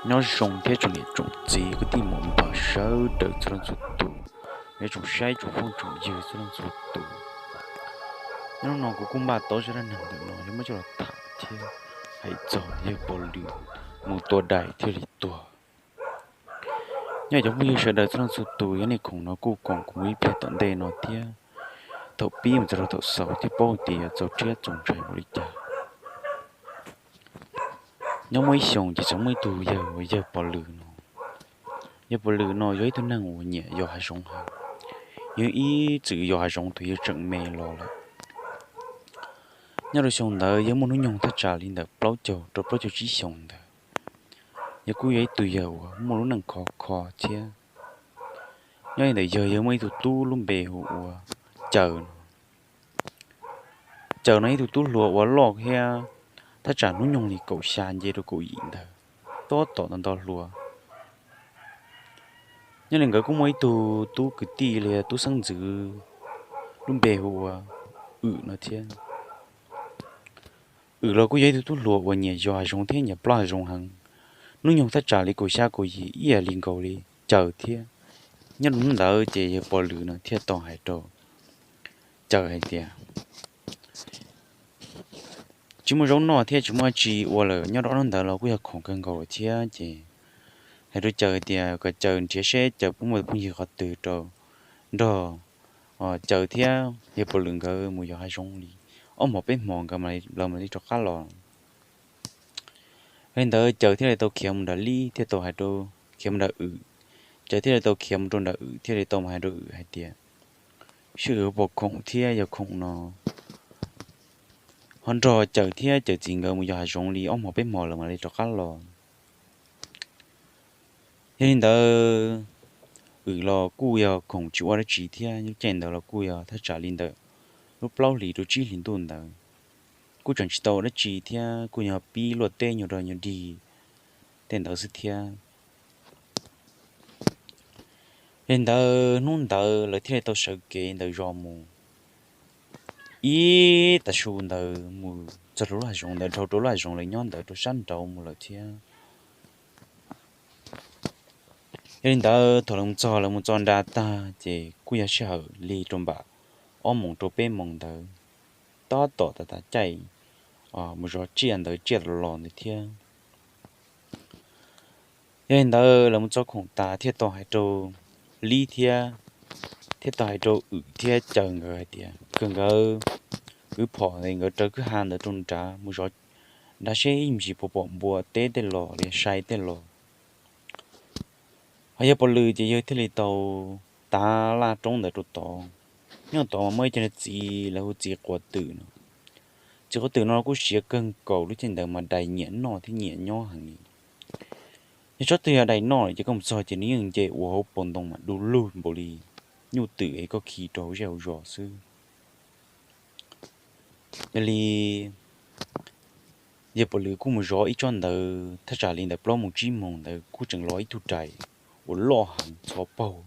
Nyob zoo thiab tsoom niam tsoom txiv kwv tij muam npawg sawv daws txhua leej txhua tus, nyob tsoom saib tsoom fooj tsoom ywg txhua leej txhua tus. Nyob hnub no kuv kuj npaj tau zaj dab neeg ntawm no yog muab coj los tham thiab hais txog yawg pog lwm mus tua dais thiaj li tuag. Nyob cov phooj ywg sawv daws txhua leej txhua tus, yog nej khoom no kuj koom kuv mus ib pliag tom ntej no thiab, thaum pib mus txog rau thaum xaus thiaj paub tias yog txaus rhiab txaus ntshai npaum li cas. Nyob muaj ib xyoos ces txawm muaj ib tug yawg uas yawg pog lwm no. Yawg pog lwm no yog ib tug neeg uas nyiam yos hav zoov heev, yog ib txwm yos hav zoov thaum yawg tseem me los lawm. Nyob rau xyoo ntawd yawg muaj hnub nyoog thaj tsam li ntawm plaub caug rau plaub caug tsib xyoos ntawd. Yawg kuj yog ib tug yawg uas muaj lub neej khov kho thiab. Nyob li ntawm yawg, yawg muaj ib tug tub lub npe hu ua Caws no. Caws no ib tug tub hluas uas loj thiab, thaj tsam hnub nyoog li kaum xya nce rau kaum yim ntawd, tob tom nto nto hluas. Nyob li nkawd kuj muaj ib tug tub kwv tij li tub xeeb ntxwv lub npe hu ua Wm no thiab. Wm los kuj yog ib tug tub hluas uas nyiam yos hav zoov thiab nyiam plaub hav zoov heev. Hnub nyoog thaj tsam li kaum xya kaum yim ib yam li nkaus li Caws thiab. Nyob rau hnub ntawd ces yawg pog lwm no thiaj tau hais rau Caws hais tias, tsis muaj zaub noj thiab tsis muaj dab tsi ua lawm, nyob rau ob hnub ntawd los kuj yog khoom kawg nkaus thiab ces hais rau Caws hais tias kom Caws nrhiav seb Caws puas muaj phooj ywg qhov twg rau nrog Caws thiab yawg pog lwm nkawd mus yos hav zoov li ob hmos peb hmos nkawd mam li rov qab los. Yog li ntawd Caws thiaj li tau khiav mus nram Lib thiaj tau hais rau, khiav mus nram Wm, Caws thiaj li tau khiav mus rau nram Wm thiaj li tau mus hais rau Wm hais tias, sib Wm pom khoom thiab yog khoom no ho nrog Caws thiab Caws txiv nkawd mus yos hav zoov li ob hmos peb hmos lawm mam li rov qab los. Yog li ntawd, Wm los kuj yog khoom tsis ua dab tsi thiab, lub caij ntawd los kuj yog thaj tsam li ntawm lub plaub hlis rau tsib hlis ntuj ntawd, kuj tseem tsis tau dab tsi thiab kuj yog pib luaj teb nyuag rog nyuag dig tej ntawd xwb thiab. Yog li ntawd hnub ntawd lawv thiaj li tau sawv kev ntawm zos mus ib tag su ntawd mus txog rau lub hav zoov ntawd, dhau rau lub hav zoov lawv nyob ntawd rau sab nraud mus lawm thiab. Yog li ntawd thaum lawv mus txog, lawv mus txog nra tag ces kuj yog sij hawm li rau npam ob moos rau peb moos ntawd, tab tom tas tas caij mus zov tsiaj ntawd, tsiaj los los ntawd thiab. Yog li ntawd lawv mus txog khoom tas thiaj tau hais rau Lib thiab, thiab tau hais rau Wm thiab Caws nkawd hais tias kom nkawd kwv phom nkawd raws kwj ha ntawd rau nrad mus zov nrad seb ib ntsis puas pom npua teb tej los li sai tej los. Ho yawg pog lwm ces yawg thiaj li tau tav laj roob ntawd rau tod. Nyob tod mas muaj ib co niag txiv lawv hu txiv quav twm no. Txiv quav twm no kuj siav kawg nkaus, lub caij ntawd mas dais nyiam noj thiab nyiam nyob heev li. Yog tsob twg yog dais noj lawm ces koj mus txog ces nws yeej nce ua hauv paus ntoo mas du lug npaum li nyuj twm es koj khi rau hauv zej hauv zos xwb. Yog li yawg pog lwm kuj mus zov ib tsob ntawd thaj tsam li ntawm plaub moos tsib moos ntawd kuj tseem los ib tug dais uas loj heev txhov paug.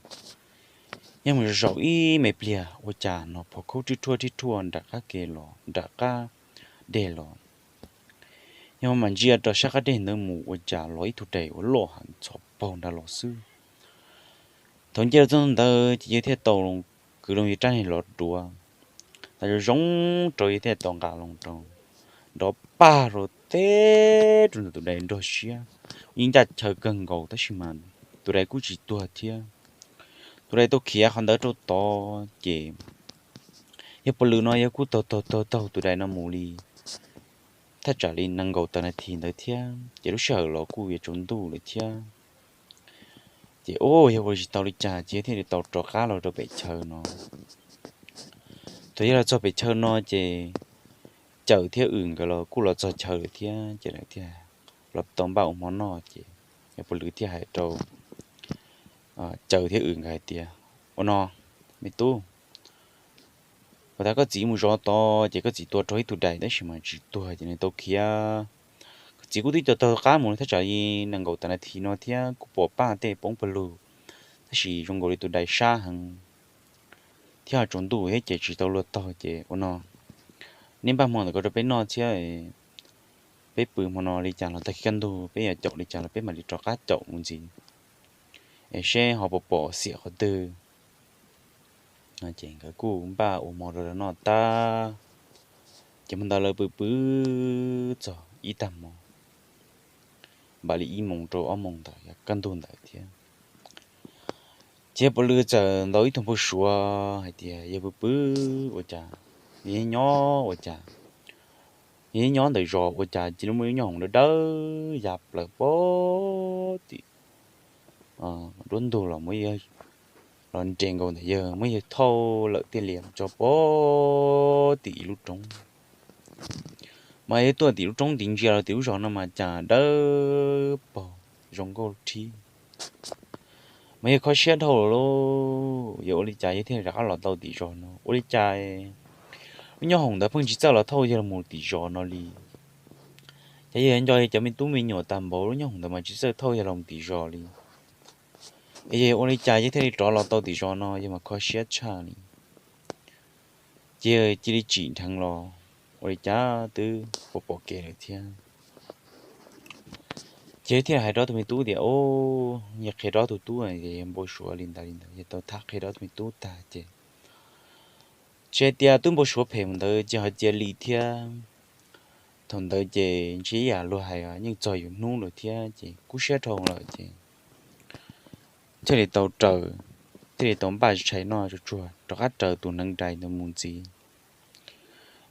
Yog mus zaum ib me pliag ua cas hnov phom khaub rhib rhuaj rhib rhuaj nram qab ke los, nram qab deg los. Yog mam ntsia rau sab qab deg ntawd mus ua cas los ib tug dais uas loj heev txhov paug nrad los xwb. Thaum nce los txog ntawd ces yawg thiaj tau kwv loo yawg rab niag lov duav, tas zoo zoo rau yawg thiaj tau nqa loo rau, nrov pag rau teb rau ntawm tus dais nrog siab. Yeej ncaj chaw kawg nkaus tab sis mas tus dais kuj tsis tuag thiab. Tus dais tau khiav qhov ntawd rau tod ces yawg pog lwm no yawg kuj taug taug taug taug tus dais no mus li thaj tsam li nees nkaum tawm nas this ntawd thiab ces lub sij hawm los kuj yuav tsaus ntuj lawm thiab. Ces ua yawg ua tsis tau li cas ces yawg thiaj li tau rov qab los rau pem chaw no. Thaum yawg los txog pem chaw no ces Cawm thiab Wm nkawd los kuj los txog chaw lawm thiab ces lawv thiaj los tau npaj ua hmo noj ces yawg pog lwm thiaj hais rau Cawm thiab Wm nkawd hais tias, ua no, me tub, uas tas koj txiv mus zov tod ces koj txiv tua raug ib tug dais tab sis mas tsis tuag ces nws tau khiav. Koj txiv kuj twb tua taug qab mus thaj tsam li nees nkaum tawm nas this no thiab kuj pom paj tej poob pawg lug, tab sis zoo nkaus li tus dais sab heev thiab tsaus ntuj thiab ces tsis tau luag taug ces ua no, neb npaj hmo ntawm ko rau peb noj thiab peb pw hmo no li cas los tag kis kaj ntug peb yuav caum li cas los peb mam li rov qab caum mus ntxiv, es seb ho puas pom xiam qhov twg. Ces nkawd kuj npaj ua hmo rau lawv noj tag, ces hmo ntawd lawv pw pw txog ib tag hmo, npaum li ib moos rau ob moos ntawd yog kaj ntug ntawd thiab. Ces yawg Pov Lwm txawm ntaus ib tug npau suav hais tias yawg pw pw ua cas, yawg nyob ua cas, yawg nyob ntawm zos ua cas cia li muaj lub nyoob hoom dawb dawb ya plaws pog tim nruab ntug los muab, los nres nkaus ntawm yawg, muab yawg thauj lawm tiaj lias tso pog tim ib lub roob. Mas yawg tuaj tim lub roob tim ntsia los tim lub zos no mas cas dawb paug zoo nkauj thib. Mas yawg kho siab dhau lawm lauj, yawg ua li cas yawg thiaj rov qab los tau tim zos no, ua li cas lub nyoob hoom ntawd pheej tsis txawj los thauj yawg los mus tim zos no li. Ces yawg nco yawg cov me tub me nyuam tag npaum lub nyoob hoom ntawd mas tsis txawj thauj yawg los mus tim zos li. Es yawg ua li cas yawg thiaj li rov los tau tim zos no, yawg mas kho siab tshaj li. Ces yawg cia li tsim dheev los, ua li cas twb pom pom kev lawm thiab. Ces yawg thiaj hais rau tus me tub tias, o, yawg qhia rau tus tub tias yawg npau suav li ntawd li ntawd, yawg tau tham qhia rau tus me tub tag ces, tsis hais tias twb npau suav phem mus ntawd ces ho cia li thiab. Thaum ntawd ces ntshe ib yam luag hais yeej txog yus hnub lawm thiab ces kub siab dhau lawm ces thiaj li tau raws, thiaj li tau npaj tshais noj tsuag tsuag rov qab raws tus hneev dais ntawd mus ntxiv.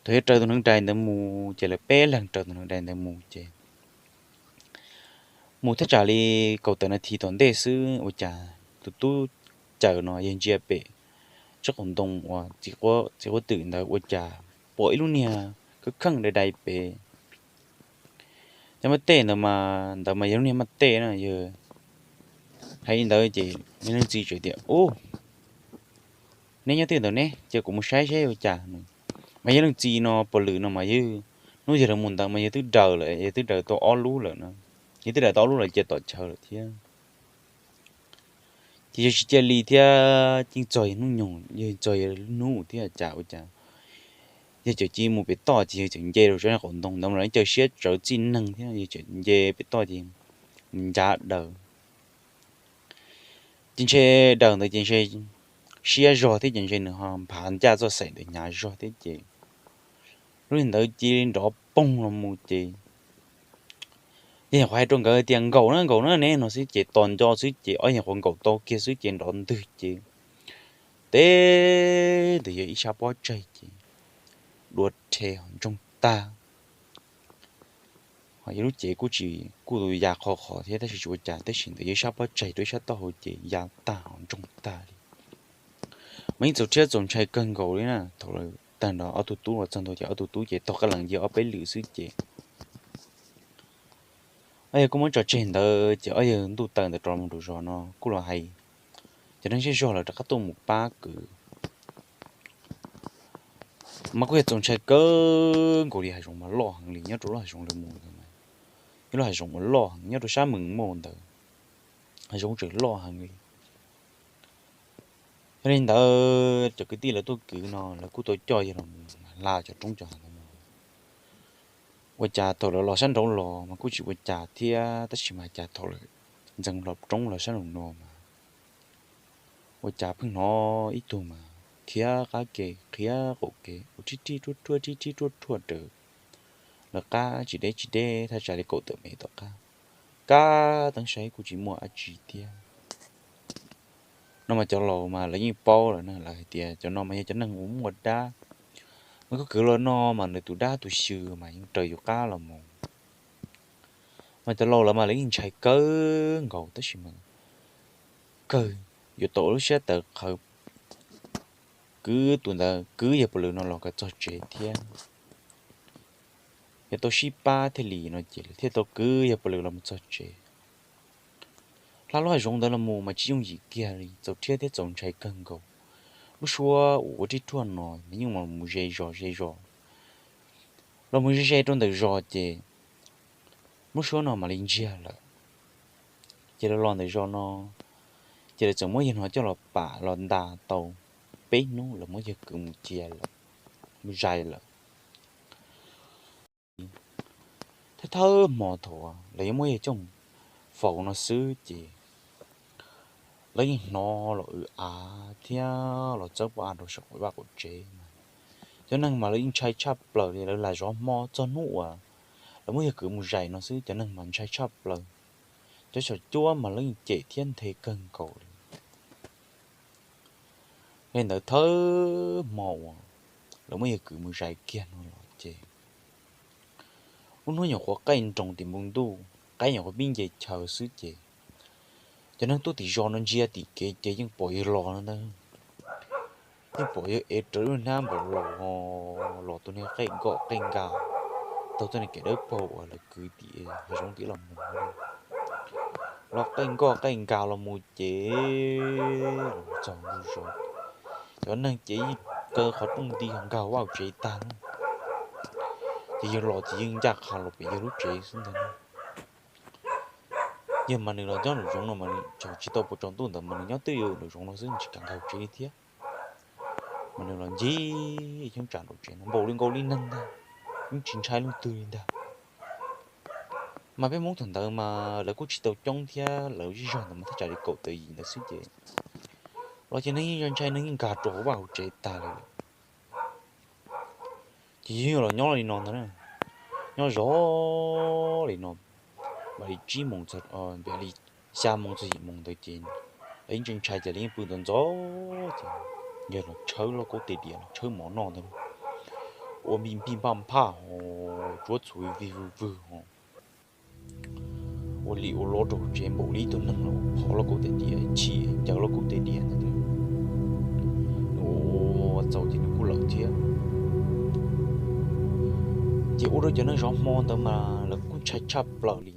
Thaum yawg raws tus hneev dais ntawd mus ces lawv peb leeg raws tus hneev dais ntawd mus ces mus thaj tsam li kaum tawm nas this tom ntej xwb ua cas tus tub Cawm no yawg ntsia pem tsob qab ntoo uas txiv quab twm ntawd ua cas pom ib lub niag kheej kheej dai dai pem. Cov maj tej ntawd mas, ntawd mas yog lub niag maj tej na yawg. Hais li ntawd ces yawg leej txiv txawm tias, u, neb nyob twg ntawm neb, cia kuv mus saib seb ua cas. Mas yawg leej txiv no Pov Lwm no mas yawg, hnub yawg los mus ntawd mas yawg twb daws lawm, yawg twb daws tau ob lub lawm na. Yawg twb daws tau ob lub lawm cia tom chaw lawm thiab. Ces yawg tsis cia li thiab, yeej txog yawg hnub nyoog, yawg txog yawg hnub thiab cas ua cas yawg txawm cia li mus pem toj ces yawg txawm nce rau saum qab ntoo ntawd los caw siab tsawv txij neeg thiab yawg txawm nce pem toj ces mus ncav daws. Ces ntshe daws ntawd ces ntshe siab zog thiab ces ntshe nws ho nphav ncaj txoj xaim ntawd hnyav zog thiab ces lub niag ntawd cia li nrov poog los mus ces yawg nyuam qhuav hais rau nkawd tias nkaum na nkaum na ne no xwb ces tos nco xwb ces ob nyuam qhuav nkaum tau kiag xwb ces nrov ntwg ces teb ntawd yawg ib sab pob tsaig ces dua rhe ho ntsoog tag. Ho yawg lub cev kuj tsis, kuj ya qho qhov thiab tab sis tsis ua cas tab sis ntawd yawg ib sab pob tsaig rau ib sab taub hau ces ya tag ho ntsoog tag li. Mas yeej txaus rhiab txaus ntshai kawg nkaus li na. Thaum lawv tag nrho ob tug tub los txog ntua ces ob tug tub ces taug qab lees yawg ob peb lwm xwb ces ob yawg kuj muab tso tseg ntawd ces ob yawg ntuj taw ntawd rov mus rau zos no kuj los hais cov neeg zej zog lawv rov qab tuaj mus pab kwv. Mas kuj yog txaus ntshai kawg nkaus li, hav zoov mas loj heev li, nyob rau lub hav zoov lawv mus ntawd mas yog lub hav zoov uas loj heev nyob rau sab Mees Mauj ntawd, hav zoov tseem loj heev li. Yog li ntawd cov kwv tij lawv tuaj kwv no lawv kuj tau coj yawg los mus hla cov roob cov hav ntawd no. Ua cas thaum lawv los sab nraud los mas kuj tsis ua cas thiab tab sis mas cas thaum lawv ntxeev hlo roob los sab nraum no mas ua cas pheej hnov ib tug mas khiav qab ke khiav qaum ke ua rhib rhib ruaj ruaj rhib rhib ruaj ruaj raws lawv qab tsis deb tsis deb thaj tsam li kaum tawm mev tom qab, kab teeb saib kuj tsis muaj dab tsi thiab. No mas cov laus mas lawv yeej paub lawm na, lawv hais tias cov no mas yog cov neeg uas muaj dab, mas koj kwv los no mas nws tus dab tus xyw mas yeej raws yus qab los mus. Mas cov laus lawv mas lawv yeej ntshai kawg nkaus tab sis mas kawg yuav tau ua lub siab tawv qhawv kwv tus ntawd, kwv yawg Pov Lwm no los kom txog tsev thiab. Yuav tau sib pab thiaj li no ces lawv thiaj tau kwv yawg Pov Lwm los mus txog tsev. Hla lub hav zoov ntawd los mus mas tsis yooj yim kiag li, txaus rhiab thiab txaus ntshai kawg nkaus. Lub suab uas ua rhib ruaj no mas yeej mus ze zos ze zos, los mus ze ze rau ntawm zos ces lub suab no mam li ntsiag lawm. Ces los los ntawm zos no ces lawv txawm muab yawg no coj los pam los nta tau peb hnub los muab yawg kwv mus cia lawm, mus zais lawm. Thawj hmo thaum lawv yuav muab yawg Cooj faus no xwb ces lawv yeej hnov los w av thiab los txawb pob av rau saum vaj qaum tsev mas cov neeg mas lawv yeej ntshai tshaj plaws li. Lawv lam zov hmo txog hnub uas lawv muab yawg kwv mus zais no xwb cov neeg mas ntshai tshaj plaws. Cov xyom cuab mas lawv yeej cem thiab nthe kawg nkaus li. Li ntawd thawj hmo uas lawv muab yawg kwv mus zais kiag no los ces lub hnub nyuam qhuav qaij nroos tim npoo ntuj, qaib nyuam qhuav pib nce chaw xwb ces cov neeg tuaj tim zos no ntsia tim kev ces yeej pom yawg los no ntag. Yeej pom yawg ev rawv lub hnab npaum los, los tus niag qaij nkoj qaij nkag, taug txoj niag kev dawb paug uas lawv kwv tim hav zoov tim los mus. Los qaij nkoj qaij nkag los mus ces los txog ntu zos, cov neeg ces yeej kaw qhov rooj nti ho nkag vaj tsev tag na. Ces yawg los ces yeej ncaj qha los pem yawg lub tsev xwb ntag. Yawg mas nws los nyob nraum zoov no mas nws tsaug tsis tau puas tsaus ntuj ntawd mas nws nyob twj ywm nraum zoov no xwb nws tsis kam nkag tsev li thiab. Mas nws los ncig cheeb tsam nraum tsev no npaum li nkaus li neeg ntag, yeej tsis ntshai leej twg li ntag. Mas peb Hmoob thaum ntawd mas lawv kuj tsis tau coob thiab lawv zej zog ntawd mas thaj tsam li kaum tawm yim ntawd xwb ces los ces neeg yeej ntshai neeg yeej nkag rau hauv vaj hauv tsev tag li lawm. Ces yawg los nyob li no ntag, nyob zov li no, mam li tsib moos, mam li xya moos txog yim moos ntawd ces lawv yeej ntshai ntshai ces lawv yeej pw ntxov ntxov ces yawg los tshawb lauj kaub tes diav los tshawb mov noj ntag, ua npij npij npaj nphaj ho tsuab txhuv vig vwg vwg ho ua li ua lo rau hauv tsev npaum li ib tug neeg los phov lauj kaub tes diav chim ncaws lauj kaub tes diav ntawd. Nws ua txaus ces nws kuj lawm thiab. Ces ua rau cov neeg zov hmo ntawd mas lawv kuj ntshai tshaj plaws li.